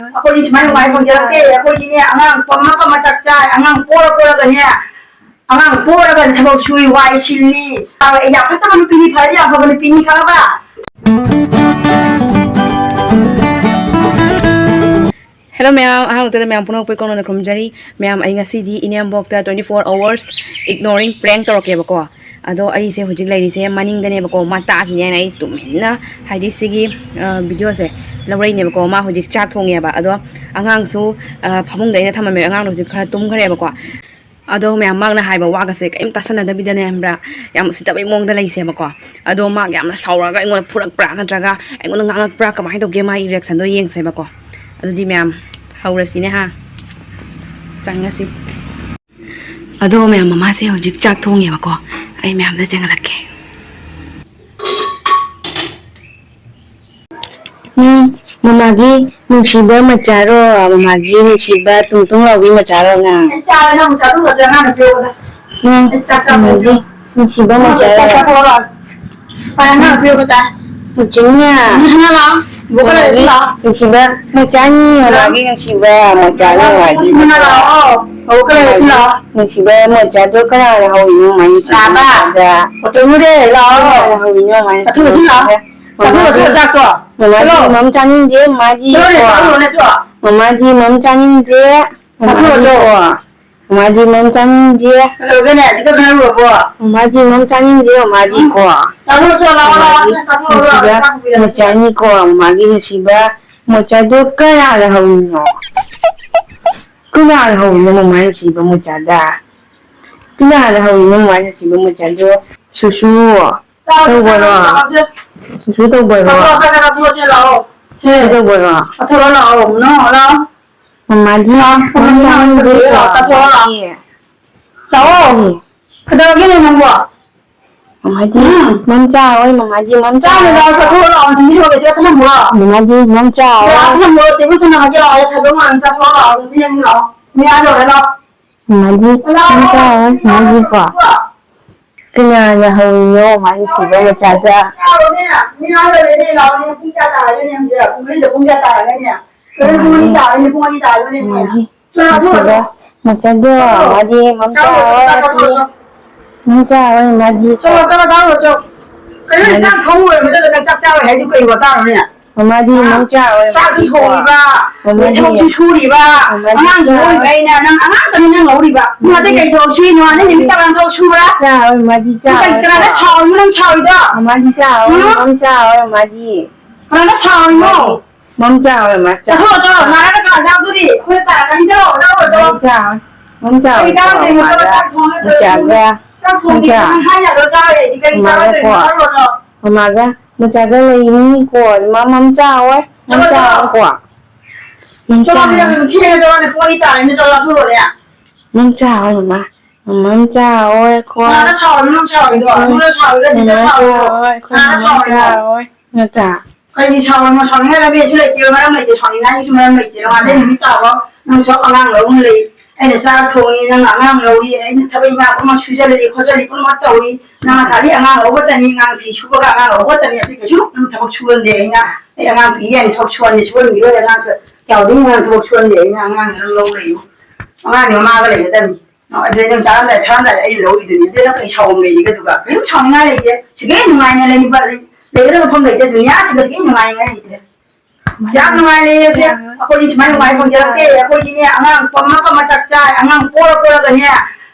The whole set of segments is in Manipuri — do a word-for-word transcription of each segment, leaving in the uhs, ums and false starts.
ꯑꯩꯈꯣꯏꯗꯤ ꯁꯨꯃꯥꯏꯅ ꯅꯨꯡꯉꯥꯏ ꯐꯪꯖꯔꯛꯇꯦ꯫ ꯑꯩꯈꯣꯏꯗꯤꯅꯦ, ꯑꯉꯥꯡ ꯄꯝꯃ ꯄꯝꯃ ꯆꯥꯛ ꯆꯥꯏ, ꯑꯉꯥꯡ ꯄꯣꯔ ꯄꯣꯔꯒꯅꯦ, ꯑꯉꯥꯡ ꯄꯣꯔꯒ ꯊꯕꯛ ꯁꯨꯏ, ꯋꯥꯏ ꯁꯤꯜꯂꯤ꯫ ꯌꯥꯝ ꯐꯠꯇꯕ ꯅꯨꯄꯤꯅꯤ, ꯐꯔꯗꯤ ꯌꯥꯝ ꯐꯕ ꯅꯨꯄꯤꯅꯤ, ꯈꯪꯉꯕ? Hello ꯃꯌꯥꯝ, ꯑꯍꯥꯟꯕꯗ ꯃꯌꯥꯝ ꯄꯨꯝꯅꯃꯛꯄꯨ ꯏꯀꯣꯟ ꯀꯣꯟꯅ ꯈꯨꯔꯨꯝꯖꯔꯤ꯫ ꯃꯌꯥꯝ, ꯑꯩ ꯉꯁꯤꯗꯤ ꯏꯅꯦꯝꯕꯣꯛꯇ twenty four hours ignoring prank ꯇꯧꯔꯛꯀꯦꯕꯀꯣ꯫ ꯑꯗꯣ ꯑꯩꯁꯦ ꯍꯧꯖꯤꯛ ꯂꯩꯔꯤꯁꯦ ꯃꯅꯤꯡꯗꯅꯦꯕꯀꯣ, ꯃꯥ ꯇꯥꯈꯤꯅꯤ ꯍꯥꯏꯅ ꯑꯩ ꯇꯨꯃꯤꯟꯅ, ꯍꯥꯏꯗꯤ ꯁꯤꯒꯤ, ꯑ, video ꯁꯦ ꯂꯧꯔꯛꯏꯅꯦꯕꯀꯣ꯫ ꯃꯥ ꯍꯧꯖꯤꯛ ꯆꯥꯛ ꯊꯣꯡꯉꯦꯕ꯫ ꯑꯗꯣ ꯑꯉꯥꯡꯁꯨ, ꯑ, ꯐꯃꯨꯡꯗ ꯑꯩꯅ ꯊꯝꯃꯝꯃꯦ, ꯑꯉꯥꯡꯗꯣ ꯍꯧꯖꯤꯛ ꯈꯔ ꯇꯨꯝꯈ꯭ꯔꯦꯕꯀꯣ꯫ ꯑꯗꯣ ꯃꯌꯥꯝ, ꯃꯥꯅ ꯍꯥꯏꯕ ꯋꯥꯒꯁꯦ ꯀꯔꯤꯝ ꯇꯥꯁꯟꯅꯗꯕꯤꯗꯅꯦ, ꯈꯪꯕ꯭ꯔꯥ, ꯌꯥꯝ ꯎꯁꯤꯠꯇꯕꯩ ꯃꯑꯣꯡꯗ ꯂꯩꯁꯦꯕꯀꯣ꯫ ꯑꯗꯣ ꯃꯥ ꯌꯥꯝꯅ ꯁꯥꯎꯔꯒ ꯑꯩꯉꯣꯟꯗ ꯐꯨꯔꯛꯄ꯭ꯔꯥ ꯅꯠꯇ꯭ꯔꯒ ꯑꯩꯉꯣꯟꯗ ꯉꯥꯡꯉꯛꯄ꯭ꯔꯥ, ꯀꯃꯥꯏꯅ ꯇꯧꯒꯦ, ꯃꯥꯒꯤ reaction ꯗꯣ ꯌꯦꯡꯁꯦꯕꯀꯣ꯫ ꯑꯗꯨꯗꯤ ꯃꯌꯥꯝ, ꯍꯧꯔꯁꯤꯅꯦ ꯍꯥ, ꯆꯪꯉꯁꯤ꯫ ꯑꯗꯣ ꯃꯌꯥꯝ, ꯃꯃꯥꯁꯦ ꯍꯧꯖꯤꯛ ꯆꯥꯛ ꯊꯣꯡꯉꯦꯕꯀꯣ, ꯑꯩ ꯃꯌꯥꯝꯗ ꯆꯦꯟꯍꯜꯂꯛꯀꯦ꯫ ꯎꯝ, ꯃꯃꯥꯒꯤ ꯅꯨꯡꯁꯤꯕ ꯃꯆꯥꯔꯣ, ꯃꯃꯥꯒꯤ ꯅꯨꯡꯁꯤꯕ ꯇꯨꯡ ꯇꯨꯡ ꯂꯥꯎꯕꯤ ꯃꯆꯥꯔꯣ ꯅꯪ? ꯑꯩ ꯆꯥꯔꯦ, ꯅꯪ ꯃꯆꯥ ꯇꯨꯝꯒ꯭ꯔꯗꯤ ꯑꯉꯥꯡꯗ ꯄꯤꯔꯛꯑꯣꯗ꯫ ꯎꯝ, ꯑꯩ ꯆꯥꯛ ꯆꯥꯕ ꯃꯃꯥꯒꯤ ꯂꯣꯏꯁꯤꯜꯂꯦ꯫ ꯅꯨꯡꯁꯤꯕ ꯅꯪ ꯃꯆꯥꯔꯣ? ꯆꯥꯛ ꯆꯥꯊꯣꯛꯑꯔꯣꯏ꯫ ꯄꯥꯏ, ꯑꯉꯥꯡꯗ ꯄꯤꯔꯛꯑꯣꯗ꯫ ꯅꯨꯡꯁꯤꯕ ꯃꯆꯥꯅꯤ, ꯃꯃꯥꯒꯤ ꯅꯨꯡꯁꯤꯕ ꯃꯆꯥꯅꯤ, ꯃꯃꯥꯒꯤ ꯅꯨꯡꯁꯤꯕ ꯃꯆꯥꯅꯤ, ꯃꯃꯥꯒꯤ ꯅꯨꯡꯁꯤꯕ ꯃꯆꯥꯅꯤ꯫ ꯅꯨꯡꯁꯤꯕ ꯃꯆꯥꯗꯣ ꯀꯅꯥꯅ ꯍꯧꯔꯤꯅꯣ, ꯃꯃꯥꯒꯤ ꯅꯨꯡꯁꯤꯕ ꯃꯆꯥꯗ? ꯀꯅꯥꯅ ꯍꯧꯔꯤꯅꯣ, ꯃꯃꯥꯒꯤ ꯅꯨꯡꯁꯤꯕ ꯃꯆꯥꯗ? ꯃꯃꯥꯗꯤ ꯃꯝ ꯆꯥꯅꯤꯡꯗꯦ, ꯃꯃꯥꯗꯤ ꯀꯣ꯫ ꯃꯃꯥꯗꯤ ꯃꯝ ꯆꯥꯅꯤꯡꯗꯦ, ꯃꯃꯥꯗꯤ ꯀꯣ꯫ ꯃꯃꯥꯗꯤ ꯃꯝ ꯆꯥꯅꯤꯡꯗꯦ꯫ ꯃꯃꯥꯗꯤ ꯃꯝ ꯆꯥꯅꯤꯡꯗꯦ, ꯃꯃꯥꯗꯤ ꯀꯣ꯫ ꯃꯃꯥꯗꯤ ꯅꯨꯡꯁꯤꯕ ꯃꯣꯆꯥꯅꯤꯀꯣ, ꯃꯃꯥꯒꯤ ꯅꯨꯡꯁꯤꯕ ꯃꯣꯆꯥꯗꯣ ꯀꯅꯥꯅ ꯍꯧꯔꯤꯅꯣ? ꯀꯅꯥꯅ ꯍꯧꯔꯤꯅꯣ ꯃꯃꯥ ꯅꯨꯡꯁꯤꯕ ꯃꯣꯆꯥꯗ? ꯀꯅꯥꯅ ꯍꯧꯔꯤꯅꯣ ꯃꯃꯥ ꯅꯨꯡꯁꯤꯕ ꯃꯣꯆꯥꯗꯣ? ꯁꯨꯁꯨ ꯇꯧꯕꯔꯣ? ꯁꯨꯁꯨ ꯇꯧꯕꯔꯣ? ꯁꯨꯁꯨ ꯇꯧꯕꯔꯣ? ꯃꯃꯥꯗꯤ ꯃꯝ ꯆꯥꯅꯤꯡꯗꯦꯀꯣ, ꯃꯃꯥꯗꯤ꯫ ꯂꯥꯛꯑꯣ꯫ ꯀꯩꯗꯧꯔꯒꯦꯅꯦ ꯅꯪꯕꯣ? ꯃꯃꯥꯗꯤ ꯎꯝ꯫ ꯃꯝ ꯆꯥꯔꯣꯏ, ꯃꯃꯥꯗꯤ ꯃꯝ ꯆꯥꯔꯣꯏ꯫ ꯆꯥꯔꯣꯏ, ꯂꯥꯛꯑꯣ, ꯆꯥꯔꯣꯏ꯫ ꯃꯃꯥꯗꯤ ꯃꯝ ꯆꯥꯔꯣꯏ꯫ ꯂꯥꯛꯑꯣ, ꯊꯝꯃꯣ, ꯇꯦꯕꯜ ꯊꯝꯃꯝꯃꯒꯦ, ꯂꯥꯛꯑꯣ, ꯑꯩ ꯈꯥꯏꯗꯣꯛ ꯃꯥꯟꯅ ꯆꯥꯊꯣꯛꯑꯣ, ꯂꯥꯛꯑꯣ, ꯑꯗꯨꯗꯤ ꯌꯦꯡꯉꯦ, ꯂꯥꯛꯑꯣ꯫ ꯃꯌꯥ ꯌꯧꯔꯦ, ꯂꯥꯛꯑꯣ꯫ ꯃꯃꯥꯗꯤ ꯂꯥꯛꯑꯣ, ꯃꯝ ꯆꯥꯔꯣꯏ, ꯃꯃꯥꯗꯤꯀꯣ꯫ ꯂꯥꯛꯑꯣ꯫ ꯀꯅꯥꯅ ꯍꯧꯔꯤꯅꯣ ꯃꯃꯥ ꯅꯨꯡꯁꯤꯕ ꯃꯆꯥꯗ? ꯂꯥꯛꯑꯣꯅꯦ, ꯃꯌꯥ ꯌꯧꯔꯦꯅꯦ, ꯂꯥꯛꯑꯣꯅꯦ, ꯄꯨꯡ ꯀꯌꯥ ꯇꯥꯔꯒꯦꯅꯦ ꯍꯧꯖꯤꯛ? ꯄꯨꯡ ꯃꯔꯤꯗ ꯄꯨꯡ ꯀꯌꯥ ꯇꯥꯔꯒꯦꯅꯦ? ꯀꯩꯅꯣ ꯄꯨꯡ ꯑꯅꯤ ꯇꯥꯔꯦꯅꯦ, ꯄꯨꯡ ꯑꯅꯤ ꯇꯥꯔꯦꯅꯦ꯫ ꯃꯥꯒꯤ ꯆꯠꯂꯣ, ꯆꯠꯂꯣ, ꯃꯁꯤꯗ, ꯆꯠꯂꯣ꯫ ꯃꯁꯤꯗ ꯆꯠꯂꯣ, ꯃꯥꯗꯤ ꯆꯠꯂꯣ, ꯃꯝꯆꯥ ꯆꯠꯂꯣ, ꯍꯣꯏ ꯆꯠꯂꯣ, ꯆꯠꯂꯣ, ꯆꯠꯂꯣ꯫ ꯃꯝꯆꯥ ꯍꯣꯏ ꯃꯥꯗꯤ ꯆꯠꯂꯣ, ꯆꯠꯂꯣ, ꯆꯠꯂꯣ, ꯆꯠꯂꯣ꯫ ꯀꯩꯅꯣ ꯃꯥꯗꯤ ꯆꯥꯛ ꯊꯣꯡ ꯂꯣꯏꯔꯕ ꯃꯇꯨꯡꯗ ꯅꯪ ꯆꯥꯛ ꯆꯥꯔꯣꯏ ꯍꯥꯏꯁꯤ ꯀꯩ ꯋꯥꯇꯥꯅꯣꯅꯦ? ꯃꯃꯥꯗꯤ ꯍꯥ? ꯃꯝꯆꯥ ꯍꯣꯏ ꯆꯥꯛꯁꯨ ꯊꯣꯡꯉꯤꯕ, ꯃꯃꯥꯗꯤ ꯊꯕꯛꯁꯨ ꯁꯨꯔꯤꯕ, ꯃꯃꯥꯗꯤ ꯑꯉꯥꯡꯁꯨ ꯆꯥꯔꯣꯏ꯫ ꯂꯧꯔꯤꯕ ꯑꯩꯅ, ꯅꯪ ꯑꯉꯥꯡꯇꯅꯤ ꯅꯪ ꯂꯧꯔꯤꯕ꯫ ꯅꯪ ꯑꯇꯩ ꯀꯩ ꯊꯕꯛ ꯁꯨꯏꯅꯣ? ꯅꯪ ꯅꯨꯃꯤꯠ ꯇꯔꯥ ꯊꯕꯛ ꯁꯨꯕ꯭ꯔꯥ? ꯆꯥꯔꯣꯏ, ꯃꯥꯗꯤ ꯅꯪ ꯀꯩ, ꯆꯥꯔꯣꯏ꯫ ꯀꯅꯥꯗ ꯁꯥꯎꯔꯤꯅꯣ ꯅꯪ ꯁꯥꯎꯔꯤꯗꯣ? ꯃꯃꯥꯗꯤ ꯆꯥꯔꯣꯏ, ꯍꯥ? ꯃꯝꯆꯥ ꯍꯣꯏ ꯃꯥꯗꯤ꯫ ꯀꯅꯥꯗ ꯁꯥꯎꯔꯤꯅꯣ? ꯃꯝꯆꯥ ꯍꯣꯏ ꯃꯥ ꯆꯥ-, ꯆꯠꯊꯣꯛꯑꯣ, ꯆꯠꯊꯣꯛꯑꯣ꯫ ꯃꯥꯅ ꯀꯅꯥ ꯆꯥꯗꯣꯔꯤ? ꯑꯩꯈꯣꯏ ꯇꯥꯔꯛꯀꯅꯤ, ꯆꯠꯂꯣ, ꯆꯠꯂꯣ, ꯆꯠꯂꯣ꯫ ꯃꯝꯆꯥ ꯍꯣꯏ꯫ ꯃꯝꯆꯥ ꯀꯔꯤ ꯍꯣꯏ ꯆꯥꯔꯣꯏꯗꯣꯏꯅꯣ? ꯆꯠꯂꯣ, ꯃꯥꯒ ꯆꯥꯛ ꯊꯣꯡꯉꯒ ꯆꯥꯔꯣ꯫ ꯃꯝꯆꯥꯒ ꯆꯥꯛ ꯊꯣꯡꯕꯤꯌꯣ꯫ ꯃꯝꯆꯥ ꯅꯪ ꯍꯥꯏ ꯌꯥꯗ꯭ꯔꯣ? ꯆꯥꯔꯣꯏ ꯑꯩꯗꯤ ꯀꯔꯤ ꯃꯥꯒ ꯆꯥꯔꯣꯏꯗꯣꯏꯅꯣ? ꯀꯣ ꯆꯠꯂꯣ, ꯆꯠꯂꯣ꯫ ꯃꯃꯥꯒ ꯃꯆꯥꯒ ꯂꯩꯅꯤꯀꯣ꯫ ꯃꯥ ꯃꯝꯆꯥ ꯍꯣꯏ꯫ ꯆꯠꯂꯣ, ꯃꯝꯆꯥ ꯆꯠꯂꯣ꯫ ꯍꯣꯏ ꯀꯣ꯫ ꯆꯠꯂꯣ, ꯃꯝꯆꯥ ꯍꯣꯏ꯫ ꯊꯦꯡꯉꯦ, ꯆꯠꯂꯣ, ꯄꯨꯡ ꯑꯅꯤ ꯇꯥꯔꯦꯅꯦ, ꯆꯠꯂꯣ, ꯆꯠꯂꯣꯅꯦ꯫ ꯃꯝꯆꯥ ꯍꯣꯏ ꯃꯃꯥ꯫ ꯃꯝꯆꯥ ꯍꯣꯏ ꯀꯣ꯫ ꯀꯅꯥꯗ ꯁꯥꯎꯔꯤꯅꯣ ꯅꯪ ꯁꯥꯎꯔꯤꯗꯣ? ꯑꯩꯈꯣꯏ ꯑꯩꯉꯣꯟꯗ ꯁꯥꯎꯔꯤꯔꯣ, ꯑꯗꯨꯗ ꯃꯃꯥ ꯁꯥꯎꯔꯤꯔꯣ? ꯍꯣꯏ, ꯑꯩꯈꯣꯏ ꯀꯅꯥꯗ ꯃꯝꯆꯥ ꯁꯥꯎꯔꯤꯅꯣ? ꯍꯣꯏ꯫ ꯅꯠꯇ꯭ꯔꯥ? ꯀꯩꯒꯤ ꯁꯥꯎꯔꯤꯅꯣ? ꯁꯥꯎꯅꯤꯡꯉꯥꯏ ꯂꯝꯕꯤꯁꯨ ꯂꯩꯇꯦ, ꯃꯔꯝ ꯂꯩꯇꯦ, ꯁꯥꯎꯅꯤꯡꯉꯥꯏꯒꯤꯁꯨ ꯃꯔꯝ ꯂꯩꯇꯦ꯫ ꯅꯣꯡꯉꯥꯟꯕꯗꯩ ꯅꯨꯃꯤꯠ ꯇꯥꯕ ꯅꯪꯁꯨ ꯑꯉꯥꯡ ꯂꯧꯔ ꯂꯩ, ꯑꯩꯅ ꯆꯥꯛ ꯊꯣꯡꯉꯤ, ꯅꯪꯅ ꯑꯉꯥꯡ ꯂꯧꯔꯤ, ꯑꯩꯅ ꯊꯕꯛ ꯏꯪꯈꯥꯡ ꯄꯨꯝꯅꯃꯛ ꯁꯨꯖꯜꯂꯤ ꯈꯣꯠꯆꯜꯂꯤ ꯄꯨꯝꯅꯃꯛ ꯇꯧꯔꯤ, ꯅꯪꯅ ꯈꯜꯂꯤ ꯑꯉꯥꯡ ꯂꯧꯕꯇꯅꯤ, ꯑꯉꯥꯡ ꯐꯤ ꯁꯨꯕꯒ ꯑꯉꯥꯡ ꯂꯧꯕꯇꯅꯤ, ꯑꯇꯩ ꯀꯩꯁꯨ ꯅꯪ ꯊꯕꯛ ꯁꯨꯍꯟꯗꯦ ꯑꯩꯅ꯫ ꯑꯩ ꯑꯉꯥꯡ ꯄꯤ ꯌꯥꯅꯤ ꯊꯕꯛ ꯁꯨꯍꯟꯗꯦ, ꯁꯨꯍꯟꯈꯤꯔꯣꯏ ꯑꯉꯥꯡꯁꯨ ꯆꯥꯎꯗꯣꯏꯅꯤ, ꯑꯉꯥꯡ ꯊꯕꯛ ꯁꯨꯍꯟꯗꯦ ꯑꯩꯅ, ꯑꯉꯥꯡꯁꯤꯅ ꯂꯧ ꯂꯩꯌꯨ꯫ ꯑꯉꯥꯡꯗꯤ ꯃꯃꯥꯒ ꯂꯩꯒꯗꯕꯅꯤ꯫ ꯑꯗꯨꯗꯩ ꯅꯪ ꯆꯥꯔꯝꯗꯥꯏ ꯊꯛꯑꯝꯗꯥꯏꯗ ꯑꯩ ꯂꯧꯈꯤꯗꯣꯏꯅꯤ꯫ ꯑꯗꯨꯗꯩ ꯅꯪ ꯀꯩ ꯁꯥꯎꯕ ꯂꯩꯔꯤꯒꯦ? ꯑꯗꯨꯒ ꯀꯔꯤꯝ ꯁꯥꯎꯅꯤꯡꯉꯥꯏ ꯂꯩꯇꯦ꯫ ꯁꯤꯒꯦ ꯅꯨꯡꯉꯥꯏꯅ ꯂꯩꯕ, ꯂꯩꯒꯗꯕ ꯃꯐꯝ ꯂꯩꯇꯦ꯫ ꯗꯨꯅꯤꯌꯥꯁꯤꯗ ꯁꯤꯒꯦ ꯅꯨꯡꯉꯥꯏꯅꯤꯡꯉꯥꯏ ꯂꯩꯇ꯭ꯔꯦ꯫ ꯌꯥꯝ ꯅꯨꯡꯉꯥꯏ ꯂꯩꯔꯁꯦ꯫ ꯑꯩꯈꯣꯏꯗꯤ ꯁꯨꯃꯥꯏꯅ ꯅꯨꯡꯉꯥꯏ ꯐꯪꯖꯔꯛꯇꯦ꯫ ꯑꯩꯈꯣꯏꯗꯤꯅꯦ ꯑꯉꯥꯡ ꯄꯝꯃ ꯄꯝꯃ ꯆꯥꯛ ꯆꯥꯏ꯫ ꯑꯉꯥꯡ ꯄꯣꯔ ꯄꯣꯔꯒꯅꯦ,